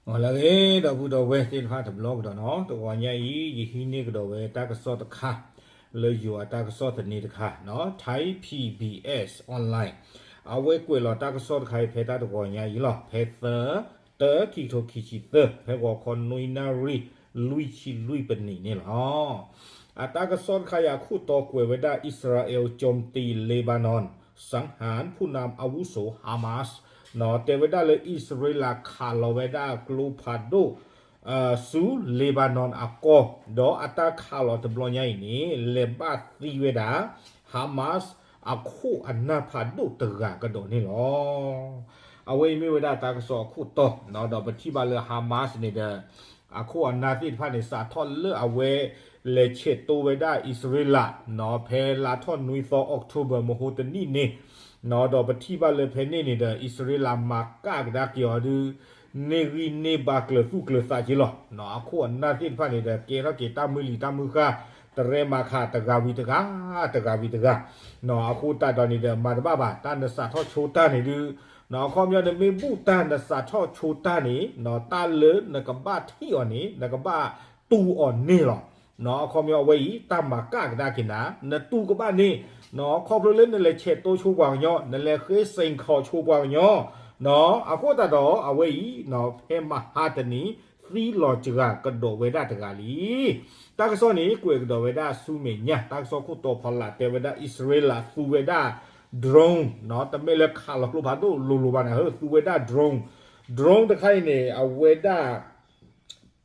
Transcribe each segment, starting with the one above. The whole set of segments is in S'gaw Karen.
လၢအဂ့ၤ ဒီပုၢ်ဒီဝဲၢ်သ့ၣ်တဖၣ်တဘျီကဒီးနီၤ, တဂီၤညါအံၤ ယဟံးန့ၢ်ကဒီးဝဲတၢ်ကစီၣ်တခါ လၢယိၤအတၢ်ကစီၣ်သန့တခါနီၤ, Thai P B S Online အဝဲကွဲးလီၤတၢ်ကစီၣ်တခါအံၤ ဖဲတၢ်တဂီၤညါအံၤလီၤ, ဖဲသၢ တၢ ခံကထိခံဆံသၢ ဖဲဂီၤခီနွံနၣ်ရံၣ် လွံၢ်ဆံလွံၢ်ပနံးန့ၣ်လီၤ. အတၢ်ကစီၣ်တခါအံၤအခိၣ်တီကွဲးဝဲဒၣ် อิสราเอลโจมตีเลบานอน สังหารผู้นำอาวุโสฮามาส နီၤ, တဲဝဲဒၣ်လၢအံၣ်စရ့လးခးလီၤဝဲဒၣ်ကျိဖးဒိၣ် ဆူ Lebanon အကီၢ်, ဒီးအတၢ်ခးလီၤတဘျီညါအံၤန့ၣ် လဲၤဘၣ်သံဝဲဒၣ် Hamas အခိၣ်အနၢ်ဖးဒိၣ်တဂၤကဒီးန့ၣ်လီၤ. အဝဲအံၤမ့ၢ်ဝဲဒၣ်တၢ်ကစီၣ်အခိၣ်တီ, ဒီးပထံၣ်ဘၣ်လၢ Hamas န့ၣ်ဒီး အခိၣ်အနၢ်သ့ၣ်တဖၣ်န့ၣ် စးထီၣ်လၢအဝဲ လဲၤဆဲးတိဝဲဒၣ်အံၣ်စရ့လးနီၤ, ဖဲလါထီၣ်နွံသီ October မဟိတနံၣ်န့ၣ်နီၤ, ဒီးပထံၣ်ဘၣ်လၢဖဲန့ၣ်န့ၣ်ဒီး အံၣ်စရ့လးမၤကၣ်ကဒါက့ၤအီၤဒုး န့ၢ်ဂံၢ်န့ၢ်ဘါကျၢၤသူၣ်ကျၢၤသးက့ၤလီၤ. အခိၣ်အနၢ်သ့ၣ်တဖၣ်န့ၣ်ဒီး ကဲထီၣ်က့ၤတၢ်မုၢ်လံၤတၢ်မုၢ်ဃၢ် တရဲမၤခး တဂၤဝံၤတဂၤ တဂၤဝံၤတဂၤနီၤ, အဃိသတးဒီးန့ၣ်ဒီး မၤတဘၣ်ဘၣ် တၢ်နစးထီၣ်ဆိတၢ်န့ၣ်ဒုး အခီပညီနမ့ၢ်ဘူၣ်တၢ်နစးထီၣ်ဆိတၢ်န့ၣ် တၢ်လၢနကဘၣ်ထံၣ်အီၤန့ၣ် နကဘၣ်တူၢ်အီၤန့ၣ်လီၤ. အခီပညီအဝဲအံၤ တၢ်မၤကၣ်ကဒါက့ၤနၤ နတူၢ်ကဘၣ်န့ၣ် ခီဖျိလၢနလဲၤဆဲးတိဆိပှၤကညီ နလဲၤဃ့စ့ၣ်ခီၣ်ဆိပှၤကညီ အဃိသတးဒီးအဝဲအံၤ ဖဲမဟါတနံၤ သံလီၤစှၤကဒီးဝဲဒၣ်တဂၤလံ. တၢ်ကစီၣ်န့ၣ် ကွဲးကဒီးဝဲဒၣ်ဆူမဲာ်ညါ တၢ်ကစီၣ်ခိၣ်တီဖီလာ် တဲဝဲဒၣ်အံၣ်စရ့လးသူဝဲဒၣ် drone နီၤ, တမ့ၢ်လၢခးလီၤကျိဖးဒိၣ်လိၤလိၤဘၣ်န့ၣ် သူဝဲဒၣ် drone, drone တခါအံၤန့ၣ် အဝဲဒၣ်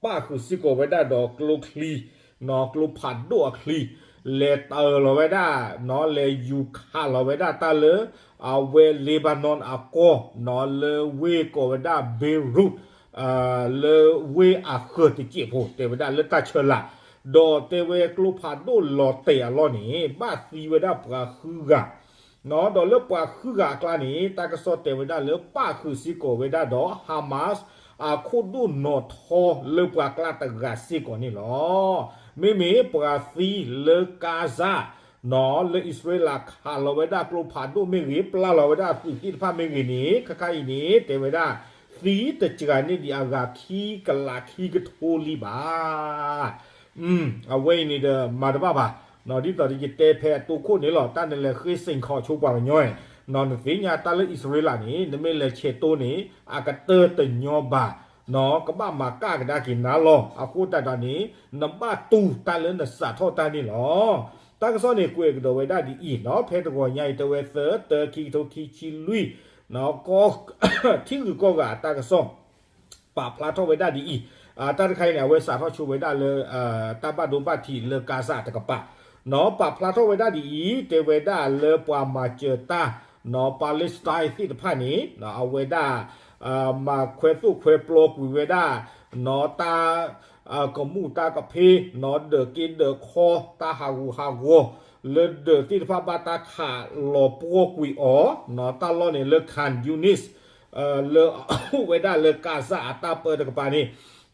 ပၣ်ဃုာ်စ့ၢ်ကီးဝဲဒၣ်ဒီးကျိချံနီၤ, ကျိဖးဒိၣ်အချံ လဲၤတၢၤလီၤဝဲဒၣ်နီၤ, လဲၤယူၤခးလီၤဝဲဒၣ်တၢ်လၢ အဝဲ Lebanon အကီၢ်နီၤ, လၢဝ့ၢ်ကိးဝဲဒၣ် Beirut လၢဝ့ၢ်အဃၢၤတစဲးဖိ တဲဝဲဒၣ်လၢတၢ်ဆၢလာ်, ဒီးတဲဝဲကျိဖးဒိၣ်လီၤတဲာ်အလီၢ်န့ၣ် ဘၣ်သံဝဲဒၣ်ပှၤဃုဂၤ ဒီးလၢပှၤဃုဂၤအကျါန့ၣ် တၢ်ကစီၣ်တဲဝဲဒၣ်လၢပၣ်ဃုာ်စ့ၢ်ကီးဝဲဒၣ်ဒီး Hamas အခိၣ်ဒိၣ်နီၣ်ထီလၢပှၤကျါတဂၤစ့ၢ်ကီးန့ၣ်လီၤ. မ့မ့ၢ်ပှၤသံလၢကါစၢ်နီၤ, လၢအံၣ်စရ့လးခးလီၤဝဲဒၣ်ကျိဖးဒိၣ်မ့ၢ်ဂ့ၤ, ပျၢ်လီၤဝဲဒၣ်အသုးသ့ၣ်တဖၣ်မ့ၢ်ဂ့ၤန့ၣ် ခဲခါအံၤန့ၣ် တဲဝဲဒၣ် သံတစှၤန့ၢ်ဒံးအဂၤခံကလးခံကထိလံဘၣ်. အဝဲအံၤန့ၣ်ဒီး မၤတဘၣ်ဘၣ်, ဒ်သိးဒီးယတဲဖဲအတိခိၣ်န့ၣ်လီၤ, တၢ်နလဲၤဃ့စ့ၣ်ခီၣ်ဆိပှၤကညီ နသ့ၣ်ညါတၢ်လၢအံၣ်စရ့လးန့ၣ် နမ့ၢ်လဲၤဆဲးတိန့ၣ် အကတၢၢ်တညီဘၣ်, ကဘၣ်မၤကၣ်ကဒါက့ၤနၤလီၤ. အဃိသတးဒီးန့ၣ် နဘၣ်တူၢ်တၢ်လၢနစးထီၣ်တၢ်န့ၣ်လီၤ. တၢ်ကစီၣ်န့ၣ် ကွဲးကဒီးဝဲဒၣ်ဒ်အံၤနီၤ, ဖဲတဂီၤညါအံၤ တဲဝဲသၢ တၢ ခံကထိခံဆံလွံၢ် ထံဂုၤကီၢ်ဂၤအတၢ်ကစီၣ် ပာ်ဖျါထီၣ်ဝဲဒၣ်ဒ်အံၤ, တၢ်တခါအံၤန့ၣ် အဝဲစးထီၣ်ဆိဝဲဒၣ်လၢ တၢ်ဘၣ်ဒိဘၣ်ထံးလၢကါစၢ်တကပၤနီၤ, ပာ်ဖျါထီၣ်ဝဲဒၣ်ဒ်အံၤ, တဲဝဲဒၣ်လၢပှၤမၤစၢၤတၢ် နီၤ, Palestine သ့ၣ်တဖၣ်န့ၣ် အဝဲဒၣ် မၤခွဲသိၣ်ခွဲပျီကွံာ်ဝဲဒၣ် နီၤ, တၢ် ကမူၣ်တၢ်ကဖ့ နီၤ, ဒၢးက့ဒၢးခီ တၢ်ဟးဂူာ်ဟးဂီၤ လၢဒၢးသ့ၣ်တဖၣ်ဘၣ်တၢ်ခးလီၤပှီၢ်ကွံာ်အီၤ နီၤ, တၢ်လီၢ်န့ၣ်လၢ Khan Yunis လၢအိၣ်ဝဲဒၣ်လၢကါစၢ်အတၢ်ပၢတကပၤန့ၣ်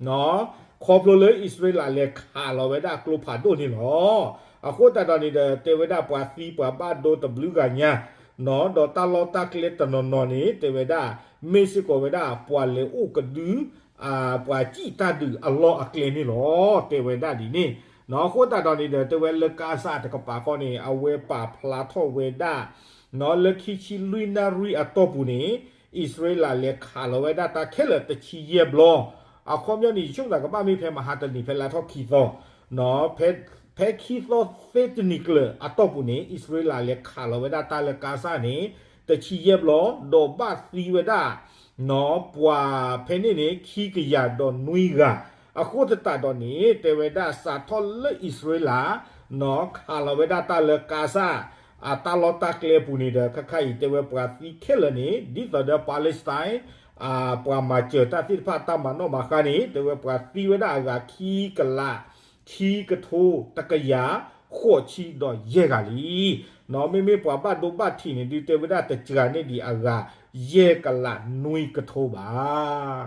နီၤ, ခီဖျိလၢအံၣ်စရ့လးလဲၤခးလီၤဝဲဒၣ်ကျိဖးဒိၣ်န့ၣ်လီၤ. အဃိသတးဒီးန့ၣ်ဒီး တဲဝဲဒၣ်ပှၤသံပှၤဘၣ်ဒိတဘျုးဂၤညါ နီၤ, ဒီးတၢ်လီၢ်တၢ်ကျဲတနီၤနီၤန့ၣ် တဲဝဲဒၣ် မ့ၢ်စ့ၢ်ကီးဝဲဒၣ်ပှၤလဲၤအိၣ်ကဒု ပှၤစံၣ်တၢ်ဒုးအလီၢ်အကျဲန့ၣ်လီၤ. တဲဝဲဒၣ်ဒ်န့ၣ်နီၤ, အဃိသတးဒီးန့ၣ်ဒီး တဲဝဲလၢကါစၢ်တကပၤဃီန့ၣ် အဝဲပာ်ဖျါထီၣ်ဝဲဒၣ် နီၤ, လၢခံဆံလွံၢ်နၣ်ရံၣ်အတီၢ်ပူၤန့ၣ် အံၣ်စရ့လးလဲၤခးလီၤဝဲဒၣ်တၢ်ခဲလၢာ်တဆံယဲၢ်ဘျီ, အခီပညီန့ၣ် ယဆိကမိၣ်သးကဘၣ်မ့ၢ်ဖဲမဟါတနံၤ ဖဲလါထီၣ်ခံသီ နီၤ, ဖဲ ဖဲခံသီသ့တနံၤကျၢၤအတီၢ်ပူၤန့ၣ် အံၣ်စရ့လးလဲၤခးလီၤဝဲဒၣ်တၢ်လၢကါစၢ်န့ၣ် တဆံယဲၢ်ဘျီ ဒီးဘၣ်သံဝဲဒၣ် နီၤ, ပှၤဖဲန့ၣ်န့ၣ် ခံကယၤဒီးနွံဂၤ, အဃိသတးဒီးန့ၣ် တဲဝဲဒၣ်စးထီၣ်လၢအံၣ်စရ့လး နီၤ, ခးလီၤဝဲဒၣ်တၢ်လၢကါစၢ် အတၢ်လီၢ်တၢ်ကျဲပူၤန့ၣ်ဒီး ခဲခါအံၤတဲဝဲပှၤသံခဲလၢာ်န့ၣ် ဒ်သိးဒီး Palestine ပှၤမၤစၢၤတၢ်သ့ၣ်တဖၣ်တၢ်မၤနီၣ်မၤဃါန့ၣ် တဲဝဲပှၤသံဝဲဒၣ်အဂၤခံကလး ခံကထိ တကယၤ ဃိးဆံဒီးယဲၢ်ဂၤလံ. နီၤ, မ့မ့ၢ်ပှၤဘၣ်ဒိဘၣ်ထံးန့ၣ်ဒုး တဲဝဲဒၣ်တစှၤန့ၢ်ဒံးအဂၤ ယဲၢ်ကလးနွံကထိဘၣ်.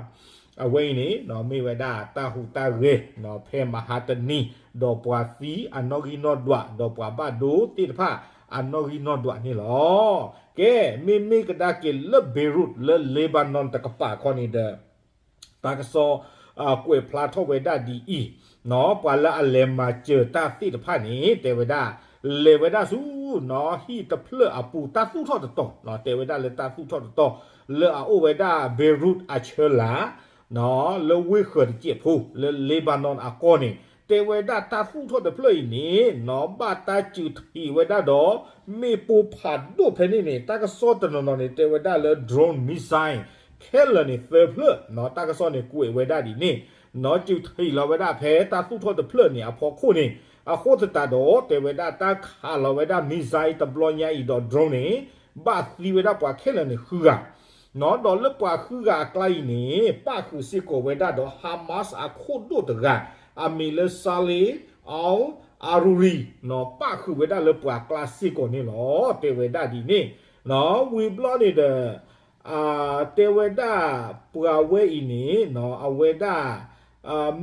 အဝဲအံၤန့ၣ် နီၤ, မ့ၢ်ဝဲဒၣ်တၢ်ဟူးတၢ်ဂဲၤ နီၤ, ဖဲမဟါတနံၤ ဒီးပှၤသံအနီၣ်ဂံၢ်နီၣ်ဒွး ဒီးပှၤဘၣ်ဒိသ့ၣ်တဖၣ်အနီၣ်ဂံၢ်နီၣ်ဒွးန့ၣ်လီၤ. ကဲ, မ့မ့ၢ်ကဒါက့ၤလၢ Beirut လၢ Lebanon တကပၤခီန့ၣ်ဒီး တၢ်ကစီၣ် ကွဲးဖျါထီၣ်ဝဲဒၣ်ဒ်အံၤ, ပှၤလၢအလဲၤမၤစၢၤတၢ်သ့ၣ်တဖၣ်န့ၣ် တဲဝဲဒၣ် လဲၤဝဲဒၣ်ဆူ ဟံၣ်တဖျၢၣ်အပူၤတၢ်သူၣ်ထီၣ်တတီၤ, တဲဝဲဒၣ်လၢတၢ်သူၣ်ထီၣ်တတီၤ လၢအအိၣ်ဝဲဒၣ် Beirut အဆၢလာ် လၢဝ့ၢ်ဃၢၤတစဲးဖိ လၢ Lebanon အကီၢ်န့ၣ် တဲဝဲဒၣ်တၢ်သူၣ်ထီၣ်တဖျၢၣ်အံၤန့ၣ် ဘၣ်တၢ်စူးထံးဝဲဒၣ်ဒီး မ့ၣ်ပိၢ်ဖးဒိၣ်ဖဲန့ၣ်န့ၣ် တၢ်ကစီၣ်တနီၤနီၤန့ၣ် တဲဝဲဒၣ်လၢ drone missile ခဲလၢာ်န့ၣ်သၢဖျၢၣ်, တၢ်ကစီၣ်န့ၣ်ကွဲးဝဲဒၣ်ဒ်န့ၣ်, စူးထံးလီၤဝဲဒၣ်ဖဲတၢ်သူၣ်ထီၣ်တဖျၢၣ်န့ၣ်အဖီခိၣ်န့ၣ်, အဃိသတးဒီး တဲဝဲဒၣ်တၢ်ခးလီၤဝဲဒၣ် missile တဘျီညါအံၤဒီး drone န့ၣ် ဘၣ်သံဝဲဒၣ်ပှၤခဲလၢာ်န့ၣ်ဃုဂၤ ဒီးလၢပှၤဃုဂၤအကျါအံၤန့ၣ် ပၣ်ဃုာ်စ့ၢ်ကီးဝဲဒၣ်ဒီး Hamas အခိၣ်ဒိၣ်တဂၤ အမံၤလၢ Saleh al-Aruri ပၣ်ဃုာ်ဝဲဒၣ်လၢပှၤကျါစ့ၢ်ကီးန့ၣ်လီၤ. တဲဝဲဒၣ်ဒ်န့ၣ်, ဝံၤဘျီန့ၣ်ဒီး တဲဝဲဒၣ် ပှၤဝဲအံၤန့ၣ် အဝဲဒၣ်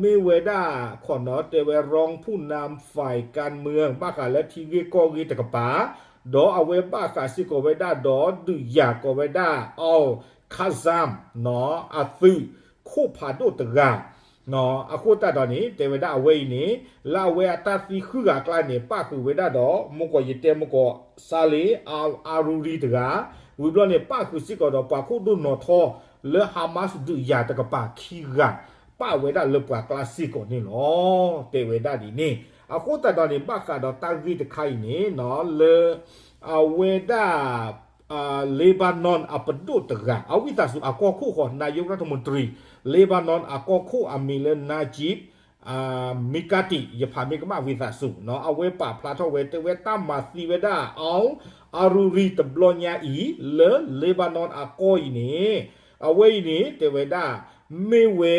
မ့ၢ်ဝဲဒၣ် ခီနီၤ တဲဝဲ รองผู้นำฝ่ายการเมือง ဘၣ်ဃးလၢထံဂ့ၢ်ကီၢ်ဂ့ၢ်တကပၤ, ဒီးအဝဲဘၣ်ဃးစ့ၢ်ကီးဝဲဒၣ်ဒီးဒုးယၤကိးဝဲဒၣ် al-Qassam အသုးခိၣ်ဖးဒိၣ်တဂၤ အဃိသတးဒီးန့ၣ် တဲဝဲဒၣ်အဝဲအံၤန့ၣ် လၢအဝဲအတၢ်သံဃုဂၤအကျါန့ၣ် ပၣ်ဃုာ်ဝဲဒၣ်ဒီး မ့ၢ်ကီးယတဲမ့ၢ်ကီး Saleh al-Aruri တဂၤ, ဝံၤဘျီန့ၣ် ပၣ်ဃုာ်စ့ၢ်ကီးဒီးပှၤခိၣ်ဒိၣ်နီၢ်ထီလၢ Hamas ဒုးယၤတကပၤခံဂၤ ပၣ်ဝဲဒၣ်လၢပှၤကျါစ့ၢ်ကီးန့ၣ်လီၤ. တဲဝဲဒၣ်ဒ်န့ၣ်, အဃိသတးဒီးန့ၣ် ဘၣ်ဃးဒီးတၢ်ဂ့ၢ်တခါအံၤန့ၣ် လၢ အဝဲဒၣ် Lebanon အပဒိၣ်တဂၤ အဝံသးစူၤ အကီၢ်ခိၣ်ဃီ နာယိကရၣ်ထမူတရံ Lebanon အကီၢ်ခိၣ်အမံၤလၢ Najib Mikati ယဖးမ့ၢ်ကမၣ်ဝံသးစူၤ အဝဲပာ်ဖျါထီၣ်ဝဲ တဲဝဲတၢ်မၤသံဝဲဒၣ် al-Aruri တဘျီညါအံၤ လၢ Lebanon အကီၢ်အံၤန့ၣ် အဝဲအံၤန့ၣ် တဲဝဲဒၣ် မ့ၢ်ဝဲ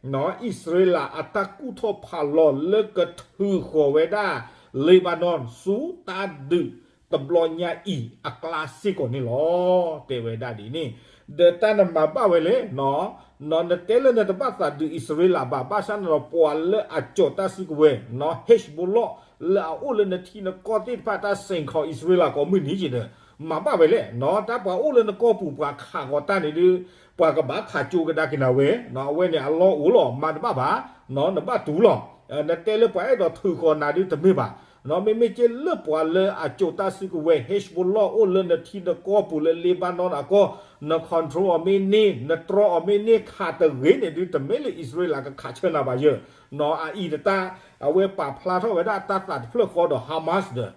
အံၣ်စရ့လးအတၢ်ကူၣ်ထီၣ်ဖးလီၤလၢကထုးဃီၤဝဲဒၣ် Lebanon ဆူတၢ်ဒုးတဘျီညါအံၤအကျါစ့ၢ်ကီးန့ၣ်လီၤ. တဲဝဲဒၣ်ဒ်န့ၣ်, ဒီးတၢ်နမၤဘၣ်ဝဲလဲၣ် နတဲလၢနတဘၣ်သးဒုးအံၣ်စရ့လးဘၣ် ဘၣ်ဆၣ်န့ၣ်ဒီးပှၤလၢအကၠီၤတၢ်စုကဝဲၤ Hezbollah လၢအအိၣ်လၢနထံနကီၢ်သ့ၣ်တဖၣ် တၢ်စ့ၢ်ကီးအံၣ်စရ့လးကိးမုၢ်နံၤက့ၤဒီး မၤဘၣ်ဝဲလဲၣ် တၢ်ပှၤအိၣ်လၢနကီၢ်ပူၤပှၤခးဃီၤတၢ်န့ၣ်ဒုး ပှၤကဘၣ်ခးကၠိကဒါက့ၤနၤဝဲ အဝဲန့ၣ်အလီၢ်အိၣ်လီၤ မၤတဘၣ်ဘၣ် နဘၣ်တူၢ်လီၤ. နတဲလၢပှၤအဲၣ်ဒိးထုးဃီၤနၤဒုးတမ့ၢ်ဘၣ် မ့မ့ၢ်က့လၢပှၤလၢအကၠိၤတၢ်စုကဝဲၤ Hezbollah အိၣ်လၢနထံနကီၢ်ပူၤလၢ Lebanon အကီၢ် န control အီၤမ့ၢ်န့ၢ် နတြီအီၤမ့ၢ်န့ၢ် ခးတဂ့ၤန့ၣ်ဒုး တမ့ၢ်လၢအံၣ်စရ့လးကခးဆၢနၤဘၣ်ယၢ် အအံၤတတၢ် အဝဲပာ်ဖျါထီၣ်ဝဲဒၣ်တၢ်သးတဖျၢၣ်ဃီဒီး Hamas ဒီး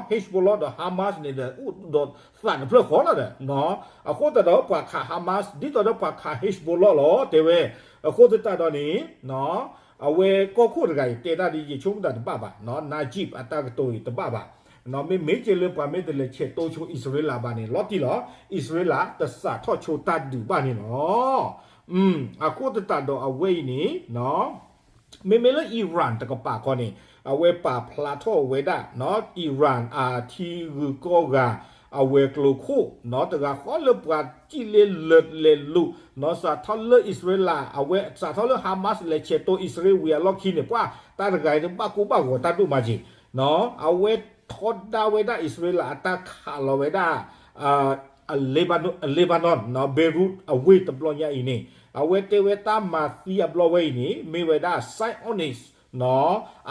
Hezbollah ဒီး Hamas န့ၣ်ဒီး အိၣ်ဒီးသးတဖျၢၣ်ဃီလီၤဒီး အဃိသတးဒီးပှၤခး Hamas ဒ်သိးဒီးပှၤခး Hezbollah လီၤ တဲဝဲ အဃိသတးဒီးန့ၣ် အဝဲကီၢ်ခိၣ်တဂၤအံၤ တဲတၢ်ဒ်ယဆိကမိၣ်တၢ်တဘၣ်ဘၣ် Najib အတၢ်ကတိၤအံၤတဘၣ်ဘၣ် မ့မ့ၢ်က့လၢပှၤမ့ၢ်တလဲၤဆဲးတိဆိအံၣ်စရ့လးဘၣ်န့ၣ် လီၤတံၢ်လီၤ အံၣ်စရ့လးတစးထီၣ်ဆိတၢ်ဒုးဘၣ်န့ၣ်လီၤ. အဃိသတးဒီးအဝဲအံၤန့ၣ် မ့မ့ၢ်လၢ Iran တကပၤခီန့ၣ် အဝဲပာ်ဖျါထီၣ်ဝဲဒၣ် Iran အထံဂုၤကီၢ်ဂၤ အဝဲၤကျိၤခိၣ် တဂၤဃီလၢပှၤစံၣ်လ့လၢလဲၤလိာ် စးထီၣ်လၢအံၣ်စရ့လး အဝဲစးထီၣ်လၢ Hamas လဲၤဆဲးတိအံၣ်စရ့လးဝံၤအလီၢ်ခံန့ၣ် ပှၤတၢ်တဂၤအံၤန့ၣ် ဘၣ်ကိၢ်ဘၣ်ဂီၤတၢ်ဒိၣ်မးက့ၤ အဝဲထီဒါဝဲဒၣ်အံၣ်စရ့လးအတၢ်ခးလီၤဝဲဒၣ် Lebanon Beirut အဝ့ၢ်တဘျီညါအံၤန့ၣ် အဝဲတဲဝဲတၢ်မၤသံအဘျီဝဲအံၤန့ၣ် မ့ၢ်ဝဲဒၣ် Zionist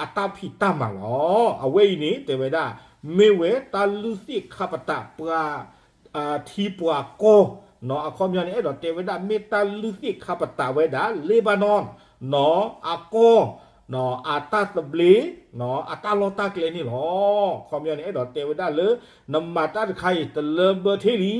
အတၢ်ဖံးတၢ်မၤလီၤ. အဝဲအံၤန့ၣ် တဲဝဲဒၣ် မ့ၢ်ဝဲတၢ်လုၢ်သ့ၣ်ခါပတာ်ပှၤ ထံပှၤကီၢ် အခီပညီန့ၣ် အဲၣ်ဒိးတဲဝဲဒၣ်မ့ၢ်တၢ်လုၢ်သ့ၣ်ခါပတာ်ဝဲဒၣ် Lebanon အကီၢ် အတၢ်သဘျ့ အတၢ်လီၢ်တၢ်ကျဲန့ၣ်လီၤ. အခီပညီန့ၣ် အဲၣ်ဒိးတဲဝဲဒၣ်လၢ နမၤတၢ်တခါအံၤ တလၢဘၢထဲလံ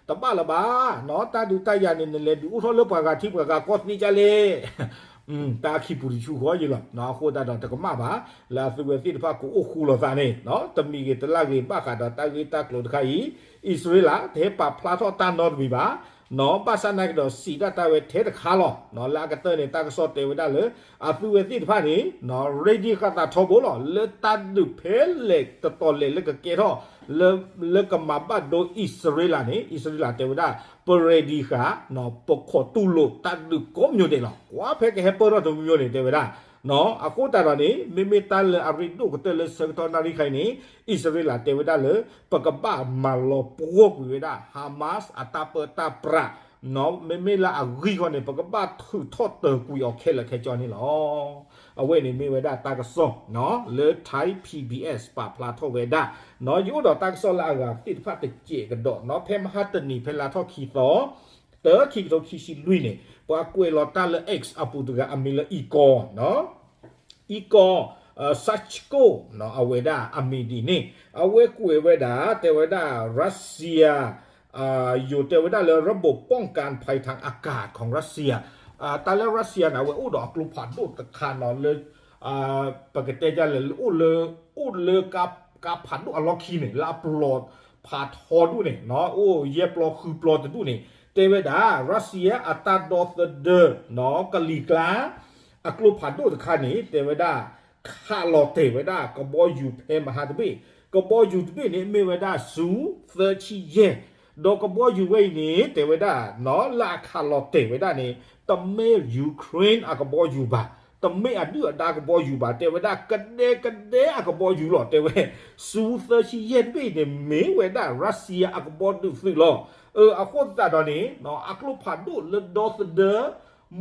တဘၣ်လၢၤဘၣ် တၢ်ဒုးတၢ်ယၤန့ၣ် နလဲၤဒုးအိၣ်ထီၣ်လၢပှၤဂၤထံပှၤဂၤကီၢ်သ့ဒ်လဲၣ် တၢ်ခံပူၤတဆူဃီယံၤလီၤ. အဃိသတးဒီးတကမၣ်ဘၣ် လၢအသုဝဲသ့ၣ်တဖၣ်ကအိၣ်ဃူလိာ်သးန့ၣ် တမံၤဂ့ၤတလၢ်ဂ့ၤ ဘၣ်ဃးဒီးတၢ်ဂ့ၢ်တၢ်ကျိၤတခါအံၤ အံၣ်စရ့လး တဟဲပာ်ဖျါထီၣ်တၢ်နီတမံၤဘၣ် ဘၣ်ဆၣ်နာ်က့ဒီး စံးဒၣ်တၢ်ဝဲထဲတခါလီၤ. လၢအကတၢၢ်န့ၣ် တၢ်ကစီၣ်တဲဝဲဒၣ်လၢ အသုဝဲသ့ၣ်တဖၣ်န့ၣ် ready ဃာ်သးထီဘိလီၤ လၢတၢ်ဒုးဖဲလဲၣ်တတီၤလဲၣ်လၢကကဲထီၣ် လၢကမၤဘၣ်ဒိအံၣ်စရ့လးန့ၣ် အံၣ်စရ့လးတဲဝဲဒၣ် ပ ready ဃာ် ပခိးတူၢ်လိာ်တၢ်ဒုးကိးမံၤဒဲးလီၤ. ကွၢ်ဖဲကဟဲပၢၢ်ထီၣ်တမံၤန့ၣ် တဲဝဲဒၣ် အဃိသတးဒီးန့ၣ် မ့မ့ၢ်တၢ်လၢအရ့ဒိၣ်ကတၢၢ်လၢဆၢကတီၢ်နၣ်ရံၣ်ခါအံၤန့ၣ် အံၣ်စရ့လးတဲဝဲဒၣ်လၢ ပကဘၣ်မၤလီၤပှီၢ်ကွံာ်ဝဲဒၣ် Hamas အတၢ်ပၢတၢ်ပြး မ့မ့ၢ်လၢအဂံၢ်ဃီန့ၣ် ပကဘၣ်ထုးထီၣ်တၢၤကွံာ်အီၤခဲလၢာ်ခဲဆ့န့ၣ်လီၤ. အဝဲန့ၣ်မ့ၢ်ဝဲဒၣ်တၢ်ကစီၣ် လၢ Thai P B S ပာ်ဖျါထီၣ်ဝဲဒၣ် ယအိၣ်ဒီးတၢ်ကစီၣ်လၢအဂၤသ့ၣ်တဖၣ်တစဲးကဒီးနီၤ ဖဲမဟါတနံၤ ဖဲလါထီၣ်ခံသီ တၢ ခံကထိခံဆံလွံၢ်န့ၣ် ပှၤကွဲးလီၤတၢ်လၢ X အပူၤတဂၤအမံၤလၢ Igor နီၤ Igor Sanchenko နီၤ အဝဲဒၣ်အမံၤဒ်န့ၣ် အဝဲကွဲးဝဲဒၣ် တဲဝဲဒၣ် Russia ယိၤတဲဝဲဒၣ်လၢ ระบบป้องกันภัยทางอากาศของรัสเซีย တၢ်လၢ Russia န့ၣ် အဝဲအိၣ်ဒီးအကျိဖးဒိၣ်တခါနီၤလၢ ပကတဲဒ်လဲၣ် အိၣ်လၢ အိၣ်လၢ ကါဖးဒိၣ်အလီၢ်ခံန့ၣ် လၢအပျီၤဖးထီဒူၣ်န့ၣ် အိၣ်ယဲၢ်ပျီဃုပျီတဒူၣ်န့ၣ် တဲဝဲဒၣ် Russia အတၢ်ဒီသဒၢ ကလံၤကျါ အကျိဖးဒိၣ်တခါန့ၣ် တဲဝဲဒၣ် ခးလီၤတဲာ်ဝဲဒၣ်ကဘီယူၤဖဲမဟါတဘ့ၣ် ကဘီယူၤတဘ့ၣ်န့ၣ် မ့ၢ်ဝဲဒၣ် Su သၢဆံယဲၢ် ဒီးကဘီယူၤဝဲအံၤန့ၣ် တဲဝဲဒၣ် လၢအခးလီၤတဲာ်ဝဲဒၣ်န့ၣ် တမ့ၢ် Ukraine အကဘီယူၤဘၣ်, တမ့ၢ်အဒုၣ်အဒါကဘီယူၤဘၣ်, တဲဝဲဒၣ် ကဒဲကဒဲအကဘီယူၤလီၤ တဲဝဲ, Su သၢဆံယဲၢ်တဘ့ၣ်အံၤန့ၣ် မ့ၢ်ဝဲဒၣ် Russia အကဘီဒုးသုးလီၤ. အဃိသတးဒီးန့ၣ် အကျိဖးဒိၣ်လၢဒီသဒၢ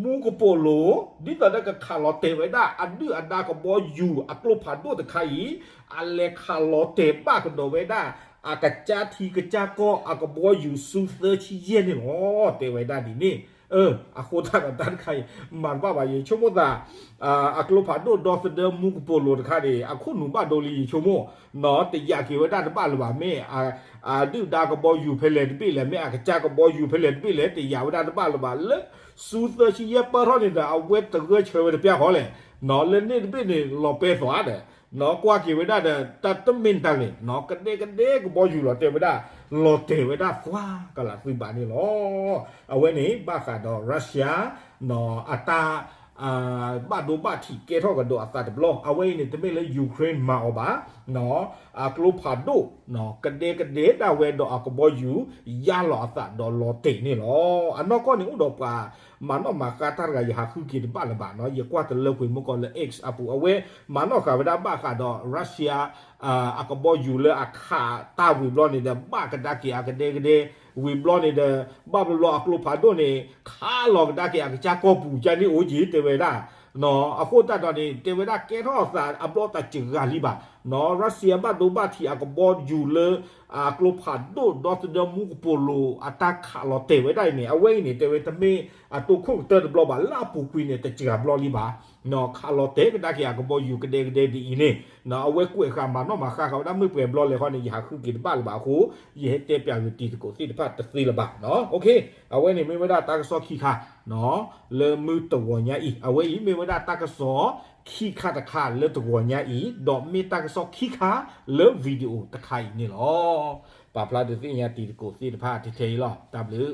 မူကပိာ်လိၤ ဒ်သိးဒီးကခးလီၤတဲာ်ဝဲဒၣ် အဒုၣ်အဒါကဘီယူၤအကျိဖးဒိၣ်တခါအံၤ အလဲၤခးလီၤတဲာ်ဘၣ်ကဒီးဝဲဒၣ် အကစၢ်ထံကစၢ်ကီၢ်အကဘီယူၤ Su သၢဆံယဲၢ်န့ၣ်လီၤ တဲဝဲဒၣ်ဒ်န့ၣ်. အဃိသတးဒီးတၢ်တခါအံၤ မၤတဘၣ်ဘၣ် ယဆိကမိၣ်သး အကျိဖးဒိၣ်ဒီသဒၢမူကပိာ်လိၤတခါန့ၣ် အခိၣ်နူာ်ဘၣ်ဒိလံ ယဆိကမိၣ် တယာ်က့ၤဝဲဒၣ်တဘၣ်လၢၤဘၣ် မ့ၢ် အဒုၣ်ဒါကဘီယူၤဖဲလဲၣ်တဘ့ၣ်လဲၣ် မ့ၢ်အကစၢ်ကဘီယူၤဖဲလဲၣ်တဘ့ၣ်လဲၣ် တယာ်ဝဲဒၣ်တဘၣ်လၢၤဘၣ် လၢ Su သၢဆံယဲၢ်ပၢၢ်ထီၣ်န့ၣ်ဒီး အဝဲတဂၢၢ်ဆၢဝဲတပျၢ်ဃီလဲၣ် လၢန့ၣ်တဘ့ၣ်န့ၣ် လီၤပဲသွါဒီး ကွၢ်က့ၤဝဲဒၣ်ဒီး တၢ်တမ့ၢ်တၢ်ဂ့ၤ ကဒဲကဒဲကဘီယူၤလီၤ တဲဝဲဒၣ် လီၤတဲာ်ဝဲဒၣ်သွါကလးသုဘၣ်န့ၣ်လီၤ. အဝဲန့ၣ် ဘၣ်ဃးဒီး Russia အတၢ် ဘၣ်ဒိဘၣ်ထံးကဲထီၣ်ကဒီးအသးတဘျီ အဝဲအံၤန့ၣ် တမ့ၢ်လၢ Ukraine မၤအီၤဘၣ် အကျိဖးဒိၣ် ကဒဲကဒဲဒၣ်ဝဲဒီးအကဘီယူၤ ယါလီၤအသးဒီးလီၤတဲာ်န့ၣ်လီၤ. အနီၢ်ကီၢ်န့ၣ်အိၣ်ဒီးပှၤ မၤနီၣ်မၤဃါတၢ်တဂၤ ယဟးဃုက့ၤတဘၣ်လၢၤဘၣ်နီၤ ယကွၢ်တလၢကွံာ်မုၢ်ကီၢ်လၢ X အပူၤ အဝဲမၤနီၣ်ဃာ်ဝဲဒၣ်ဘၣ်ဃးဒီး Russia အကဘီယူၤလၢအခးတၢ်ဝံၤဘျီန့ၣ်ဒီး ဘၣ်ကဒါက့ၤအကဒဲကဒဲ ဝံၤဘျီန့ၣ်ဒီး ဘၣ်ဘျီဘျီအကျိဖးဒိၣ်န့ၣ် ခးလီၤကဒါက့ၤအကစၢ်ကီၢ်ပူၤကန့ၣ်အိၣ်က့ၤ တဲဝဲဒၣ် အဃိသတးဒီးန့ၣ် တဲဝဲဒၣ်ကဲထီၣ်အသးအဘျီတစှၤဂၤလံဘၣ် Russia ဘၣ်ဒိဘၣ်ထံးအကဘီယူၤလၢ အကျိဖးဒိၣ်ဒီသဒၢမူကပိာ်လိၤ အတၢ်ခးလီၤတဲာ်ဝဲဒၣ်အံၤန့ၣ် အဝဲအံၤန့ၣ် တဲဝဲတမ့ၢ်အတိၢ်ခိၣ်ကတၢၢ်တဘျီဘၣ် လၢအပူၤကွံာ်န့ၣ် တစှၤဘျီလံဘၣ် ခးလီၤတဲာ်ကဒါက့ၤအကဘီယူၤကဒဲကဒဲဒ်အံၤန့ၣ် အဝဲကွဲးဃာ်မၤနီၣ်မၤဃါဃာ်ဝဲဒၣ်မုၢ်ပှဲၤဘျီလဲၣ်ဃီန့ၣ် ယဟးဃုက့ၤတဘၣ်လၢၤဘၣ်အဃိ ယဟဲတဲပၠးဂ့ၤတံၤသကိးသ့ၣ်တဖၣ်တသ့လၢၤဘၣ် အဝဲန့ၣ်မ့ၢ်ဝဲဒၣ်တၢ်ကစီၣ်ခံခါ လၢမုၢ်တဂီၤညါအံၤ အဝဲအံၤမ့ၢ်ဝဲဒၣ်တၢ်ကစီၣ်ခံခါတခါလၢတဂီၤညါအံၤ ဒီးမ့ၢ်တၢ်ကစီၣ်ခံခါလၢ video တခါအံၤန့ၣ်လီၤ. ပာ်ဖျါဒုးသ့ၣ်ညါတံၤသကိးသ့ၣ်တဖၣ်ထဲထဲအံၤလီၤ. တၢ်ဘျုး